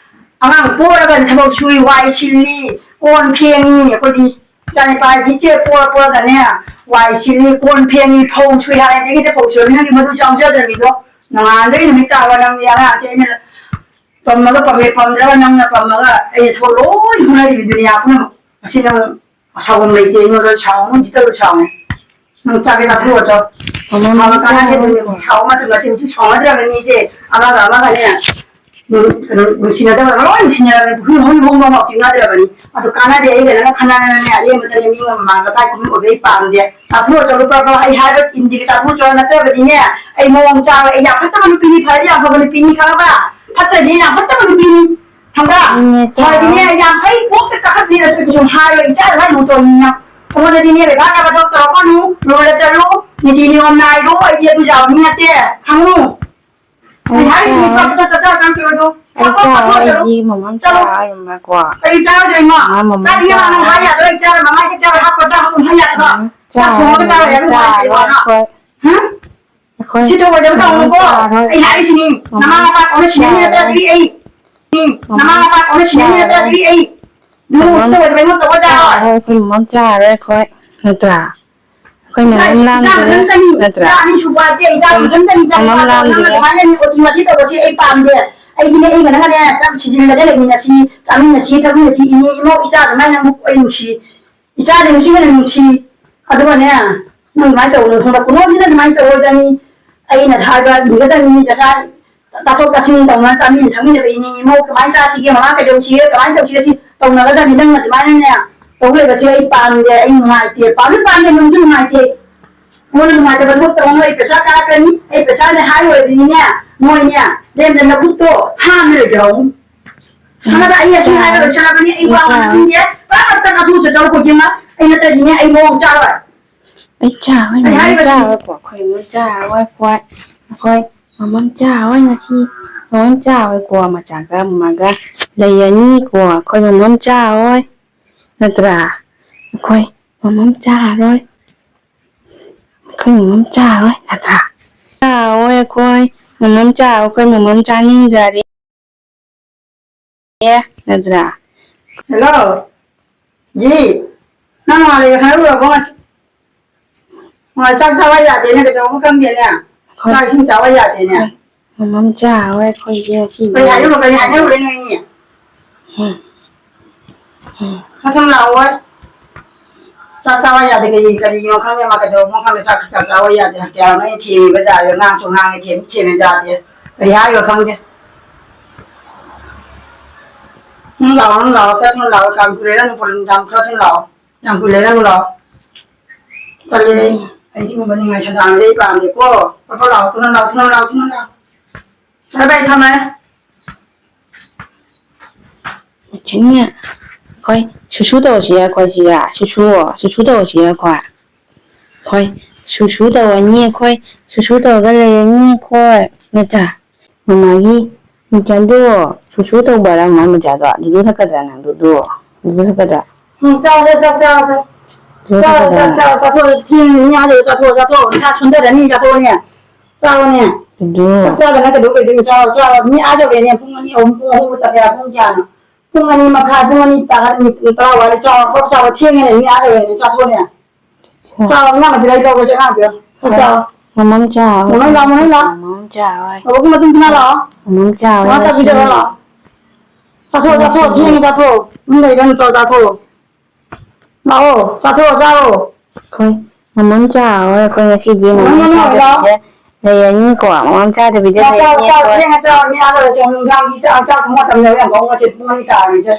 ꯑꯉꯥꯡ ꯄꯣꯔꯒꯅꯦ ꯊꯕꯛ ꯁꯨꯏ, ꯋꯥꯏ ꯁꯤꯜꯂꯤ, ꯀꯣꯟ ꯐꯦꯡꯉꯤ꯫ ꯑꯩꯈꯣꯏꯗꯤ ꯏꯆꯥ ꯅꯤꯄꯥ ꯍꯤꯞꯆꯦ ꯄꯣꯔ ꯄꯣꯔꯒꯅꯦ, ꯋꯥꯏ ꯁꯤꯜꯂꯤ, ꯀꯣꯟ ꯐꯦꯡꯉꯤ, ꯐꯧ ꯁꯨꯏ ꯍꯥꯏꯔꯗꯤ ꯍꯦꯛꯇ ꯐꯧ ꯁꯨꯔꯝꯃꯤ꯫ ꯅꯪꯗꯤ ꯃꯗꯨ ꯌꯥꯎꯖꯗ꯭ꯔꯃꯤꯗꯣ꯫ ꯅꯣꯡꯉꯥꯟꯕꯗꯒꯤ ꯅꯨꯃꯤꯠ ꯇꯥꯕ ꯅꯪꯗꯤ ꯑꯉꯥꯡꯁꯦ ꯑꯩꯅ ꯄꯝꯃꯒ ꯄꯝꯃꯦ, ꯄꯝꯗ꯭ꯔꯒ ꯅꯪꯅ ꯄꯝꯃꯒ ꯑꯩꯅ ꯊꯕꯛ ꯂꯣꯏ ꯍꯣꯠꯅꯔꯤꯕ ꯗꯨꯅꯤꯌꯥ ꯄꯨꯝꯅꯃꯛ꯫ ꯑꯁꯤ ꯅꯪ ꯑꯁꯥꯎꯕꯝ ꯂꯩꯇꯦ, ꯑꯩꯉꯣꯟꯗ ꯁꯥꯎꯅꯨ, ꯖꯤꯠꯇꯁꯨ ꯁꯥꯎꯅꯨ꯫ ꯅꯪ ꯆꯥꯒꯦ ꯆꯥꯊꯣꯛꯑꯣ ꯆꯣ꯫ ꯃꯃꯥ ꯁꯥꯎꯕ ꯀꯥꯟꯅꯗꯦ, ꯃꯆꯥ ꯅꯨꯃꯤꯠ ꯁꯥꯎꯕ ꯃꯇꯝꯗ ꯆꯤꯟꯊꯤ ꯁꯥꯎꯅꯗ꯭ꯔꯕꯅꯤ ꯏꯆꯦ꯫ ꯑꯃꯒ ꯑꯃꯒꯅꯦ, ꯅꯨ-, ꯀꯩꯅꯣ, ꯅꯨꯡꯁꯤꯅꯗꯕ ꯂꯣꯏ ꯅꯨꯡꯁꯤꯅꯔꯕꯅꯤ, ꯍꯨꯏ ꯍꯧꯗꯣꯡꯐꯥꯎ ꯉꯥꯎꯆꯤꯡꯅꯗ꯭ꯔꯕꯅꯤ꯫ ꯑꯗꯨ ꯀꯥꯟꯅꯗꯦ, ꯑꯩꯒ ꯅꯪꯒ ꯈꯟꯅꯔꯒꯅꯦ, ꯑꯔꯦꯝꯕꯗꯅꯦ ꯃꯤꯉꯣꯟ ꯃꯃꯥꯡꯗ ꯀꯥꯏ ꯀꯨꯝꯍꯟ ꯑꯣꯏꯕ ꯑꯩ ꯄꯥꯝꯗꯦ꯫ ꯆꯥꯊꯣꯛꯑꯣ ꯆꯣ, ꯂꯨꯄꯥ ꯂꯨꯄꯥ ꯑꯩ ꯍꯥꯏꯕ ꯏꯟꯗꯤꯒ ꯆꯥꯊꯣꯛꯑꯣ ꯆꯣ, ꯅꯠꯇ꯭ꯔꯕꯗꯤꯅꯦ, ꯑꯩ ꯃꯑꯣꯡ ꯆꯥꯔꯣꯏ꯫ ꯑꯩ ꯌꯥꯝ ꯐꯠꯇꯕ ꯅꯨꯄꯤꯅꯤ, ꯐꯔꯗꯤ ꯌꯥꯝ ꯐꯕ ꯅꯨꯄꯤꯅꯤ, ꯈꯪꯉꯕ? ꯐꯠꯇ꯭ꯔꯗꯤ ꯌꯥꯝ ꯐꯠꯇꯕ ꯅꯨꯄꯤꯅꯤ꯫ ꯈꯪꯕ꯭ꯔꯥ? ꯏꯅꯦ, ꯆꯥꯎ꯫ ꯍꯣꯏ, ꯏꯅꯦ, ꯌꯥꯡꯈꯩ ꯄꯣꯛꯇ ꯀꯥꯈꯠꯂꯤꯔꯁꯨ ꯑꯩꯗꯤ ꯁꯨꯝ ꯍꯥꯏꯔꯣꯏ, ꯏꯆꯥ ꯑꯗꯨꯃꯥꯏꯅ ꯇꯧꯅꯤꯅ꯫ ꯑꯩꯉꯣꯟꯗꯗꯤꯅꯦ ꯕꯦꯕꯥꯔ ꯇꯥꯕ ꯊꯕꯛ ꯇꯧꯔꯛꯀꯅꯨ꯫ ꯔꯨꯜꯗ ꯆꯠꯂꯨ, ꯅꯤꯇꯤ ꯅꯤꯌꯣꯝ ꯅꯥꯏꯔꯣ꯫ ꯑꯩꯗꯤ ꯑꯗꯨ ꯌꯥꯕ ꯃꯤ ꯅꯠꯇꯦ, ꯈꯪꯉꯨ꯫ ꯑꯩ ꯑꯩ ꯍꯥꯏꯔꯤꯁꯤꯅꯤ, ꯆꯥꯔꯣꯏ꯫ ꯆꯠꯄꯗ ꯆꯠꯆꯔꯀꯥꯟ ꯊꯤꯔꯣ ꯑꯗꯣ꯫ ꯑꯩ ꯆꯠꯄ ꯆꯥꯔꯣꯏ, ꯆꯠꯄ ꯆꯠꯂꯣ꯫ ꯑꯩꯗꯤ ꯃꯃꯥ ꯆꯠꯂꯣ꯫ ꯆꯥꯔꯣꯏ, ꯃꯃꯥ ꯀꯣ꯫ ꯀꯔꯤ ꯆꯥꯔꯣꯏꯗꯣꯏꯅꯣ? ꯃꯃꯥ, ꯃꯃꯥ ꯆꯥꯗꯤ ꯌꯥꯝꯅ ꯍꯥꯏ ꯆꯥꯔꯣꯏ꯫ ꯌꯥꯗ꯭ꯔꯣ? ꯑꯩ ꯆꯥꯔꯣꯏ, ꯃꯃꯥ ꯍꯦꯛ ꯆꯥꯔꯣꯏ, ꯍꯥꯞꯄ ꯆꯥꯔꯣꯏ ꯑꯗꯨꯝ ꯍꯥꯏ ꯌꯥꯗ꯭ꯔꯣ? ꯎꯝ, ꯆꯥꯛ ꯆꯥꯔꯣꯏ, ꯊꯣꯡꯉꯒ ꯃꯃꯥ ꯆꯥꯔꯣꯏ ꯍꯥꯏꯕ ꯆꯥꯔꯣꯏ ꯅꯨꯡꯉꯥꯏꯇꯦꯀꯣ ꯅꯪ꯫ ꯑꯩꯈꯣꯏ꯫ ꯍꯨꯝ? ꯑꯩꯈꯣꯏ ꯁꯤ ꯇꯧꯔꯣꯏꯗꯕ ꯃꯃꯥ ꯇꯧꯅꯨꯀꯣ꯫ ꯆꯥꯔꯣꯏ꯫ ꯑꯩ ꯍꯥꯏꯔꯤꯁꯤꯅꯤ, ꯃꯃꯥ ꯅꯃꯥ ꯅꯄꯥ ꯀꯧꯅ ꯁꯤꯟꯅꯅꯤ ꯆꯥꯔꯣꯏ꯫ ꯅꯠꯇ꯭ꯔꯗꯤ ꯑꯩ꯫ ꯎꯝ, ꯃꯃꯥ ꯅꯃꯥ ꯅꯄꯥ ꯀꯧꯅ ꯁꯤꯟꯅꯅꯤ ꯆꯥꯔꯣꯏ꯫ ꯅꯠꯇ꯭ꯔꯗꯤ ꯑꯩ꯫ ꯅꯪ ꯃꯃꯥ ꯁꯤ ꯇꯧꯔꯣꯏꯗꯕ ꯑꯩꯉꯣꯟꯗ ꯇꯧꯕ ꯌꯥꯔꯣꯏ꯫ ꯆꯥꯔꯣꯏ, ꯑꯩꯈꯣꯏ ꯃꯃꯥ ꯆꯥꯔꯣꯏ ꯑꯩꯈꯣꯏ꯫ ꯅꯠꯇ꯭ꯔꯥ? ꯑꯩꯈꯣꯏ ꯏꯆꯥ, ꯃꯃꯥ ꯏꯆꯥ ꯂꯥꯝꯗ꯭ꯔꯦ꯫ ꯃꯊꯟꯇꯅꯤ, ꯅꯠꯇ꯭ꯔꯥ? ꯏꯆꯥ ꯑꯅꯤ ꯁꯨꯕ ꯍꯥꯏꯁꯦ, ꯏꯆꯥ ꯑꯩꯈꯣꯏ ꯃꯊꯟꯇꯅꯤ, ꯏꯆꯥ ꯃꯃꯥ ꯅꯨꯄꯥꯗꯣ꯫ ꯅꯪꯅ ꯂꯥꯝꯗ꯭ꯔꯦ꯫ ꯑꯗꯨꯃꯥꯏꯅꯅꯦ ꯑꯣꯇꯤ ꯃꯇꯤ ꯇꯧꯕꯁꯦ ꯑꯩ ꯄꯥꯝꯗꯦ꯫ ꯑꯩꯗꯤꯅꯦ, ꯑꯩꯒ ꯅꯪꯒꯅꯦ ꯆꯥꯛ ꯁꯤꯖꯤꯟꯅꯗ ꯂꯩꯃꯤꯟꯅꯁꯤ, ꯆꯥꯃꯤꯟꯅꯁꯤ, ꯊꯛꯃꯤꯟꯅꯁꯤ, ꯏꯅꯦ, ꯏꯃꯧ, ꯏꯆꯥ ꯑꯗꯨꯃꯥꯏꯅ ꯑꯃꯨꯛ ꯑꯩ ꯅꯨꯡꯁꯤ꯫ ꯏꯆꯥꯁꯤꯡꯁꯨ ꯍꯦꯟꯅ ꯅꯨꯡꯁꯤ꯫ ꯑꯗꯨꯒꯅꯦ, ꯅꯪ ꯑꯗꯨꯃꯥꯏꯅ ꯇꯧꯒꯅꯨ ꯈꯪꯕ꯭ꯔꯥ? ꯀꯨꯅꯣꯝꯁꯤꯅ ꯑꯗꯨꯃꯥꯏꯅ ꯇꯧꯔꯣꯏꯗꯕꯅꯤ꯫ ꯑꯩꯅ ꯍꯥꯏꯕ ꯏꯟꯒꯗꯕꯅꯤ꯫ ꯉꯁꯥꯏ ꯇꯥꯊꯣꯛ ꯇꯥꯁꯤꯟ ꯇꯧꯅ ꯆꯥꯃꯤꯟ ꯊꯛꯃꯤꯟꯅꯕ ꯏꯅꯦ ꯏꯃꯧ ꯀꯃꯥꯏꯅ ꯆꯥꯁꯤꯒꯦ, ꯃꯃꯥ ꯀꯩꯗꯧꯁꯤꯒꯦ, ꯀꯃꯥꯏꯅ ꯇꯧꯁꯤꯒꯦ ꯁꯤ ꯇꯧꯅꯒꯗꯕꯅꯤ꯫ ꯅꯪ ꯑꯗꯨꯃꯥꯏꯅꯅꯦ ꯇꯧ ꯂꯩꯕꯁꯦ ꯑꯩ ꯄꯥꯝꯗꯦ, ꯑꯩ ꯅꯨꯡꯉꯥꯏꯇꯦ꯫ ꯄꯥꯝꯁꯨ ꯄꯥꯝꯗꯦ, ꯅꯨꯡꯁꯨ ꯅꯨꯡꯉꯥꯏꯇꯦ꯫ ꯃꯣꯏꯅ ꯅꯨꯡꯉꯥꯏꯇꯕ ꯊꯕꯛ ꯇꯧꯅꯨ꯫ ꯑꯩ ꯄꯩꯁꯥ ꯀꯥꯔꯛꯀꯅꯤ, ꯑꯩ ꯄꯩꯁꯥꯅꯦ ꯍꯥꯏꯔꯨꯔꯗꯤꯅꯦ, ꯃꯣꯏꯅꯦ ꯂꯦꯝꯗ ꯅꯕꯨꯛꯇꯣ ꯍꯥꯝꯅ ꯂꯩꯖꯍꯧꯅꯤ꯫ ꯈꯪꯉꯕ? ꯑꯩ ꯑꯁꯤ ꯍꯥꯏꯔꯒ ꯂꯣꯏꯁꯜꯂꯕꯅꯤ꯫ ꯑꯩ ꯋꯥ ꯉꯥꯡꯅꯤꯡꯗꯦ꯫ ꯄꯨꯔꯥ ꯄꯠ ꯆꯠ ꯀꯥꯊꯣꯛꯑ ꯆꯠꯂꯣ ꯈꯨꯗꯤꯡꯃꯛ꯫ ꯑꯩ ꯅꯠꯇ꯭ꯔꯗꯤꯅꯦ ꯑꯩ ꯃꯑꯣꯡ ꯆꯥꯔꯣꯏ꯫ ꯑꯩ ꯆꯥꯔꯣꯏ, ꯑꯩ ꯃꯃꯥ ꯍꯥꯏꯔꯤꯕꯁꯤ ꯆꯥꯔꯣꯏꯀꯣ, ꯑꯩꯈꯣꯏ ꯃꯃꯥ ꯆꯥꯔꯣꯏ, ꯑꯩꯈꯣꯏ, ꯑꯩꯈꯣꯏ ꯃꯃꯥ ꯆꯥꯔꯣꯏ ꯉꯁꯤ, ꯃꯃꯥ ꯆꯥꯔꯣꯏꯀꯣ, ꯃꯆꯥꯒ ꯃꯃꯥꯒ ꯂꯩꯔꯅꯤꯀꯣ, ꯑꯩꯈꯣꯏ ꯃꯃꯥ ꯆꯥꯔꯣꯏ, ꯅꯠꯇ꯭ꯔꯥ? ꯑꯩꯈꯣꯏ ꯃꯃꯥ ꯆꯥꯔꯣꯏ, ꯑꯩꯈꯣꯏ ꯃꯃꯥ ꯆꯥꯔꯣꯏ, ꯅꯠꯇ꯭ꯔꯥ? ꯆꯥꯔꯣꯏ ꯑꯩꯈꯣꯏ ꯃꯃꯥ ꯆꯥꯔꯣꯏ, ꯑꯩꯈꯣꯏ ꯃꯃꯥ ꯆꯥꯅꯤꯡꯗꯔꯦ꯫ ꯑꯦ, ꯅꯠꯇ꯭ꯔꯥ? ꯍꯜꯂꯣ꯫ ꯖꯤ, ꯅꯪ ꯅꯃꯥꯟꯅꯕꯤ ꯈꯠꯅꯔꯨꯔꯕꯣ ꯉꯁꯤ? ꯃꯥ ꯆꯥꯛ ꯆꯥꯕ ꯌꯥꯗꯦꯅꯦ, ꯀꯩꯗꯧꯔꯕ ꯈꯪꯗꯦꯅꯦ꯫ ꯍꯣꯏ꯫ ꯆꯥꯛ ꯏꯁꯤꯡ ꯆꯥꯕ ꯌꯥꯗꯦꯅꯦ꯫ ꯍꯣꯏ꯫ ꯃꯃꯝ ꯆꯥꯔꯣꯏ ꯑꯩꯈꯣꯏꯒꯤ ꯉꯁꯤꯗꯤ꯫ ꯀꯔꯤ ꯍꯥꯏꯅꯔꯨ-, ꯀꯔꯤ ꯍꯥꯏꯅꯔꯨꯔꯦ ꯅꯣꯏ ꯑꯅꯤ? ꯎꯝ꯫ ꯎꯝ꯫ ꯃꯊꯪ ꯂꯥꯛꯑꯣ꯫ ꯆꯥꯛ ꯆꯥꯕ ꯌꯥꯗꯦ꯫ ꯀꯔꯤ, ꯀꯔꯤꯒꯤꯅꯣ ꯈꯪꯗꯦ, ꯃꯥ ꯀꯩꯗꯧꯔꯕꯅꯣ ꯈꯪꯗꯦ, ꯆꯥꯛ ꯀꯩꯀꯥ ꯆꯥꯕ ꯌꯥꯗꯦ꯫ ꯀꯌꯥꯅꯣ ꯑꯩꯅ ꯊꯦꯝꯃꯤꯕ ꯖꯥꯠꯁꯦ, ꯉꯥꯡꯁꯨ ꯉꯥꯡꯉꯦ, ꯊꯦꯝꯁꯨ ꯊꯦꯝꯃꯦ ꯖꯥꯠꯁꯦ꯫ ꯀꯔꯤ ꯍꯥꯏꯔꯤꯅꯣ ꯈꯪꯗꯦ꯫ ꯅꯪ ꯂꯥꯛꯑꯣ, ꯅꯪ ꯂꯥꯛꯑꯣ, ꯈꯔ ꯊꯨꯅ ꯂꯥꯛꯑꯣ, ꯀꯥꯡ ꯀꯨꯏꯔꯦ, ꯅꯪ ꯄ꯭ꯔꯣꯕ꯭ꯂꯦꯝ ꯌꯥꯝ ꯈꯔ ꯊꯨꯅ ꯂꯥꯛꯑꯣ꯫ ꯌꯥꯝ ꯀꯨꯏꯔꯦ, ꯅꯪ ꯂꯥꯛꯑꯣ꯫ ꯇꯜꯂꯦ ꯑꯩ꯫ ꯑꯩ ꯁꯤꯒꯨꯝꯕ ꯅꯤꯡꯉꯥꯏ ꯁꯪꯗꯥꯡꯗꯤ ꯑꯩ ꯄꯥꯝꯗꯦꯀꯣ꯫ ꯐꯠ ꯐꯠ ꯂꯥꯛꯑꯣ, ꯊꯨꯅ ꯂꯥꯛꯑꯣ, ꯊꯨꯅ ꯂꯥꯛꯑꯣ, ꯊꯨꯅ ꯂꯥꯛꯑꯣ꯫ ꯕꯥꯏ ꯕꯥꯏ, ꯊꯝꯃꯦ꯫ ꯃꯊꯪꯅꯦ꯫ ꯍꯣꯏ, ꯁꯨꯁꯨ ꯇꯧꯔꯁꯤ ꯑꯩꯈꯣꯏ ꯁꯤꯗ꯫ ꯁꯨꯁꯨ, ꯁꯨꯁꯨ ꯇꯧꯔꯁꯤ ꯑꯩꯈꯣꯏ꯫ ꯍꯣꯏ, ꯁꯨꯁꯨ ꯇꯧꯔꯅꯤ ꯑꯩꯈꯣꯏ꯫ ꯁꯨꯁꯨ ꯇꯧꯔꯒ ꯂꯩꯔꯅꯤ ꯑꯩꯈꯣꯏ꯫ ꯅꯠꯇ꯭ꯔꯥ? ꯃꯃꯥꯒꯤ ꯃꯆꯥꯗꯣ, ꯁꯨꯁꯨ ꯇꯧꯕ ꯍꯥꯏꯔ ꯃꯃꯥ ꯃꯆꯥꯗꯣ꯫ ꯂꯨꯗꯨ ꯊꯛꯀꯗ꯭ꯔꯥ ꯅꯪ? ꯂꯨꯗꯨ? ꯂꯨꯗꯨ ꯊꯛꯀꯗ꯭ꯔꯥ? ꯎꯝ, ꯆꯥꯔꯣ, ꯆꯥꯛ ꯆꯥꯔꯣ, ꯆꯥꯛ ꯂꯨꯗꯨ ꯆꯥꯔꯣ, ꯊꯛꯀꯗ꯭ꯔꯥ ꯆꯥꯛ ꯅꯪ? ꯆꯥꯔꯣ, ꯆꯥꯊꯣꯛꯑꯣ꯫ ꯊꯦꯡꯉꯅꯤ, ꯑꯥ ꯌꯧꯔꯦ, ꯆꯥꯊꯣꯛꯑꯣ, ꯆꯥꯊꯣꯛꯑꯣ꯫ ꯅꯁꯥ ꯁꯣꯟꯊꯔꯅꯤ, ꯆꯥꯊꯣꯛꯑꯣꯅꯦ꯫ ꯆꯥꯔꯣꯅꯦ꯫ ꯂꯨꯗꯨ꯫ ꯆꯥꯛ ꯆꯥꯗꯅ ꯀꯩꯗꯧ ꯂꯩꯗꯣꯏꯅꯣ? ꯆꯥꯔꯣ, ꯆꯥꯔꯣ꯫ ꯃꯤ ꯑꯥ ꯌꯧꯔꯦꯅꯦ꯫ ꯄꯨꯡ ꯑꯅꯤ, ꯑꯍꯨꯝ, ꯄꯨꯡ ꯑꯍꯨꯝꯕꯨ ꯇꯥꯔꯦ꯫ ꯄꯨꯡ ꯀꯌꯥꯅꯣ? ꯄꯨꯡ ꯑꯅꯤ ꯃꯈꯥꯏ, ꯄꯨꯡ ꯑꯅꯤ ꯇꯥꯔꯦ꯫ ꯃꯤꯅꯤꯠ ꯇꯔꯥ ꯋꯥꯠꯂꯤ꯫ ꯆꯥꯔꯣ, ꯄꯞ ꯆꯥꯔꯣ꯫ ꯊꯦꯡꯉꯦꯅꯦ, ꯃꯤ ꯑꯥ ꯌꯧꯔꯦꯅꯦ꯫ ꯆꯥꯊꯣꯛꯑꯣꯅꯦ꯫ ꯆꯥꯔꯣ, ꯏꯃꯥ ꯅꯥꯄꯤ ꯂꯩ ꯇꯧꯒꯦ, ꯆꯦ ꯑꯉꯥꯡꯗꯣ꯫ ꯆꯥꯛ ꯆꯥꯔꯣ꯫ ꯃꯃꯝ ꯆꯥꯔꯣ꯫ ꯃꯃꯝ ꯂꯥꯛꯑꯣ, ꯃꯃꯝ ꯂꯥꯛꯑꯣ꯫ ꯃꯃꯝ ꯆꯥꯔꯣ꯫ ꯕꯕꯣꯛꯀꯤ ꯃꯇꯨꯡ ꯏꯟꯅ ꯂꯥꯛꯑꯣ꯫ ꯃꯃꯝ ꯆꯥꯔꯣ, ꯃꯃꯥ ꯆꯥꯛ ꯄꯤꯖꯔꯣ ꯂꯥꯛꯑꯣ꯫ ꯆꯥꯊꯣꯛꯑꯣ, ꯆꯥꯊꯣꯛꯑꯣ꯫ ꯊꯦꯡꯉꯦ, ꯆꯥꯊꯣꯛꯑꯣ꯫ ꯃꯤ ꯂꯩꯕ ꯅꯠꯇ꯭ꯔꯣ? ꯆꯥꯊꯣꯛꯑꯣ꯫ ꯂꯥꯛꯑꯣ, ꯆꯥꯊꯣꯛꯑꯣ, ꯆꯥꯔꯣ꯫ ꯑꯩꯈꯣꯏ ꯃꯃꯝ ꯆꯥꯔꯣ, ꯑꯩꯈꯣꯏ ꯉꯁꯤꯗꯤ ꯃꯃꯝ ꯃꯃꯝ ꯂꯥꯛꯑꯣ꯫ ꯆꯥꯗꯕꯤꯗ ꯂꯩꯔꯅꯤꯀꯣ꯫ ꯃꯃꯝ ꯆꯥꯗꯕꯤꯗ ꯆꯥꯛ ꯆꯥꯔꯣ, ꯂꯩꯔꯅꯤ ꯆꯥꯔꯣ, ꯑꯩꯈꯣꯏ꯫ ꯊꯦꯡꯉꯦ ꯆꯥꯔꯣ꯫ ꯃꯤ ꯑꯥ ꯂꯩꯔꯁꯦ꯫ ꯅꯨꯡꯗꯥꯡꯒꯤ ꯆꯥꯛ, ꯆꯥꯛ ꯃꯇꯝ ꯌꯧꯔꯦ꯫ ꯌꯥꯝ ꯄꯥꯎ ꯉꯁꯤ ꯄꯨꯡ ꯑꯅꯤ ꯇꯥꯔꯅꯤꯁꯦ꯫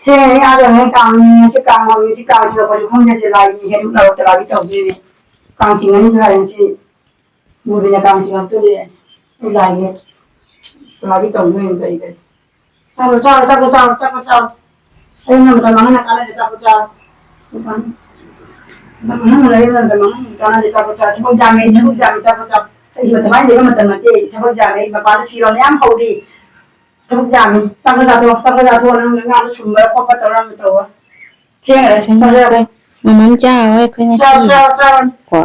ꯊꯦꯡꯉꯅꯤ, ꯑꯥ ꯌꯧꯔꯅꯤ꯫ ꯀꯥꯡ, ꯉꯁꯤ ꯀꯥꯡ ꯃꯃꯤ, ꯉꯁꯤ ꯀꯥꯡ ꯆꯤꯡꯉꯛꯄꯁꯨ ꯈꯪꯗꯦ꯫ ꯁꯦ ꯂꯥꯏꯒꯤ ꯍꯦꯛ ꯂꯧꯔꯛꯇ ꯂꯥꯏꯒꯤ ꯇꯧꯗꯣꯏꯅꯦ꯫ ꯀꯥꯡ ꯆꯤꯡꯉꯅꯤ ꯁꯦ ꯂꯥꯏ ꯉꯁꯤ꯫ ꯃꯨꯕꯤꯅ ꯀꯥꯡ ꯆꯤꯡꯉꯛꯇꯣꯔꯦ꯫ ꯑꯩ ꯂꯥꯏꯒꯤ ꯂꯥꯏꯒꯤ ꯇꯧꯗꯣꯏꯅꯦ ꯀꯔꯤ ꯀꯔꯤ꯫ ꯆꯥꯔꯣ, ꯆꯥꯔꯣ, ꯆꯥꯔꯣ, ꯆꯥꯔꯣ, ꯆꯥꯔꯣ, ꯆꯥꯔꯣ꯫ ꯑꯩ ꯅꯪ ꯃꯇꯝ ꯃꯥꯡꯍꯟꯅ ꯀꯥꯟꯅꯗꯦ, ꯆꯥꯔꯣ, ꯆꯥꯔꯣ꯫ ꯃꯇꯝ ꯃꯥꯡꯍꯟꯅ, ꯑꯩ ꯅꯪ ꯃꯇꯝ ꯃꯥꯡꯍꯟꯅ ꯀꯥꯟꯅꯗꯦ, ꯆꯥꯔꯣ, ꯆꯥꯔꯣ꯫ ꯊꯕꯛ ꯌꯥꯝꯃꯦ, ꯑꯩ ꯊꯕꯛ ꯌꯥꯝꯃꯦ, ꯆꯥꯔꯣ, ꯆꯥꯔꯣ꯫ ꯑꯩ ꯃꯇꯝ ꯍꯥꯏꯅ ꯂꯩꯕ ꯃꯇꯝ ꯅꯠꯇꯦ, ꯑꯩ ꯊꯕꯛ ꯌꯥꯝꯃꯦ, ꯑꯩ ꯃꯄꯥꯟꯗ ꯐꯤꯔꯣꯜ ꯃꯌꯥꯝ ꯍꯧꯔꯤ꯫ ꯊꯕꯛ ꯌꯥꯝꯃꯤ꯫ ꯆꯥꯛꯇꯣ ꯆꯥꯊꯣꯛ, ꯆꯥꯛꯇꯣ ꯆꯥꯊꯣꯛ꯫ ꯅꯪ ꯉꯥꯗꯣ ꯁꯨꯝꯕ ꯈꯣꯠꯄ ꯇꯧꯔ ꯑꯃ ꯇꯧꯔꯣ꯫ ꯊꯦꯡꯉꯦ꯫ ꯆꯥꯛ ꯆꯥꯔꯣ꯫ ꯃꯃꯝ ꯆꯥꯔꯣꯏ ꯑꯩꯈꯣꯏ ꯉꯁꯤ꯫ ꯆꯥꯔꯣ, ꯆꯥꯔꯣ, ꯆꯥꯔꯣ꯫ ꯀꯣ꯫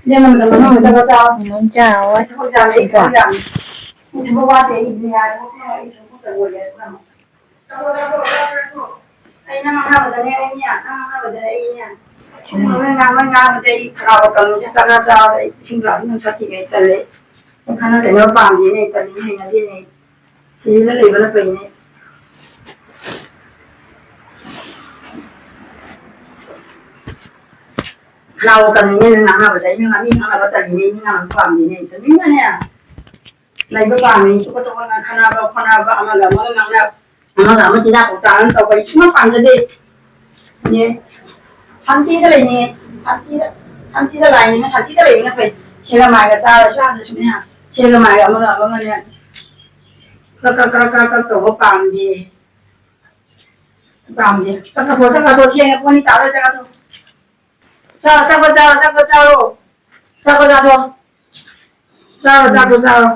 ꯏꯕꯦꯝꯃ, ꯃꯇꯝ ꯃꯥꯡꯍꯟꯒꯅꯨ, ꯆꯥꯛ ꯆꯥꯔꯣ꯫ ꯃꯃꯝ ꯆꯥꯔꯣꯏ꯫ ꯊꯕꯛ ꯌꯥꯝꯃꯦ, ꯑꯩ ꯀꯣ꯫ ꯊꯕꯛ ꯌꯥꯝꯃꯦ꯫ ꯑꯩ ꯊꯕꯛ ꯋꯥꯠꯇꯦ, ꯑꯩ ꯌꯥꯔꯦ꯫ ꯑꯩ ꯊꯕꯛ ꯇꯧꯔꯣꯏꯒꯦ꯫ ꯆꯥꯊꯣꯛ, ꯆꯥꯊꯣꯛ, ꯆꯥꯊꯣꯛ, ꯆꯥꯊꯣꯛ꯫ ꯑꯩ ꯅꯪ ꯑꯉꯥꯡꯕꯗꯅꯦ, ꯑꯩꯅꯦ, ꯅꯪ ꯑꯉꯥꯡꯕꯗꯅꯦ, ꯑꯩꯅꯦ꯫ ꯅꯣꯏ ꯉꯥꯡ-, ꯅꯣꯏ ꯉꯥꯡꯕꯗ ꯑꯩ ꯈꯅꯥꯎ ꯀꯪꯉꯤꯁꯦ ꯆꯥꯛ ꯆꯥ ꯆꯥꯕꯗ ꯑꯩ ꯏꯁꯤꯡ ꯒ꯭ꯂꯥꯁ ꯑꯃ ꯊꯛꯈꯤꯒꯦ, ꯑꯩ ꯇꯜꯂꯦ꯫ ꯑꯩ ꯈꯠꯅ ꯆꯩꯅꯕ ꯄꯥꯝꯗꯦꯅꯦ, ꯑꯩ ꯇꯜꯂꯤꯅꯦ, ꯍꯩꯅꯗꯦꯅꯦ꯫ ꯁꯤꯗ ꯂꯩꯕꯅ ꯐꯩꯅꯦ꯫ ꯈꯅꯥꯎ ꯀꯪꯉꯤꯅꯦ, ꯅꯪ ꯉꯥꯡꯅꯕꯗ꯫ ꯑꯩꯅ ꯃꯤ ꯉꯥꯡꯅꯕ ꯇꯜꯂꯤꯅꯦ, ꯃꯤ ꯉꯥꯡꯅꯕ ꯄꯥꯝꯗꯦꯅꯦ꯫ ꯇꯨꯃꯤꯟꯅꯅꯦ ꯂꯩꯕ ꯄꯥꯝꯃꯤ꯫ ꯆꯨꯀ ꯆꯨꯀ ꯈꯟꯅꯕ ꯈꯣꯠꯅꯕ, ꯑꯃꯒ ꯑꯃꯒ ꯉꯥꯡꯅꯕ, ꯑꯃꯒ ꯑꯃ ꯆꯤꯟꯖꯥꯛ ꯄꯥꯎꯇꯥꯛ ꯑꯃ ꯇꯧꯕ ꯑꯩ ꯁꯨꯡꯄꯥꯝ ꯄꯥꯝꯖꯗꯦ꯫ ꯏꯅꯦ, ꯁꯥꯟꯇꯤꯗ ꯂꯩꯅꯤꯡꯉꯦ꯫ ꯁꯥꯟꯇꯤꯗ, ꯁꯥꯟꯇꯤꯗ ꯂꯥꯏꯅꯤꯡꯉꯦ, ꯁꯥꯟꯇꯤꯗ ꯂꯩꯕꯅ ꯐꯩ꯫ ꯁꯦꯜꯒ ꯃꯥꯏꯒ ꯆꯥꯔꯁꯨ ꯌꯥꯗ꯭ꯔꯁꯨꯅꯦ, ꯁꯦꯜꯒ ꯃꯥꯏꯒ ꯑꯃꯒ ꯑꯃꯒꯅꯦ ꯀ꯭ꯔꯛ ꯀ꯭ꯔꯛ ꯀ꯭ꯔꯛ ꯀ꯭ꯔꯛ ꯀ꯭ꯔꯛ ꯇꯧꯕ ꯄꯥꯝꯗꯦ꯫ ꯄꯥꯝꯗꯦ꯫ ꯆꯠꯈ꯭ꯔꯣ, ꯆꯠꯈ꯭ꯔꯣ, ꯊꯦꯡꯉꯦ, ꯄꯨꯡ ꯑꯅꯤ ꯇꯥꯗꯣꯔꯦ, ꯆꯠꯈ꯭ꯔꯣ꯫ ꯆꯥꯔꯣ, ꯆꯥꯛꯇꯣ ꯆꯥꯔꯣ, ꯆꯥꯛꯇꯣ ꯆꯥꯔꯣ꯫ ꯆꯥꯔꯣ, ꯆꯥꯔꯣ꯫ ꯆꯥꯔꯣ, ꯆꯥꯛꯇꯣ ꯆꯥꯔꯣ꯫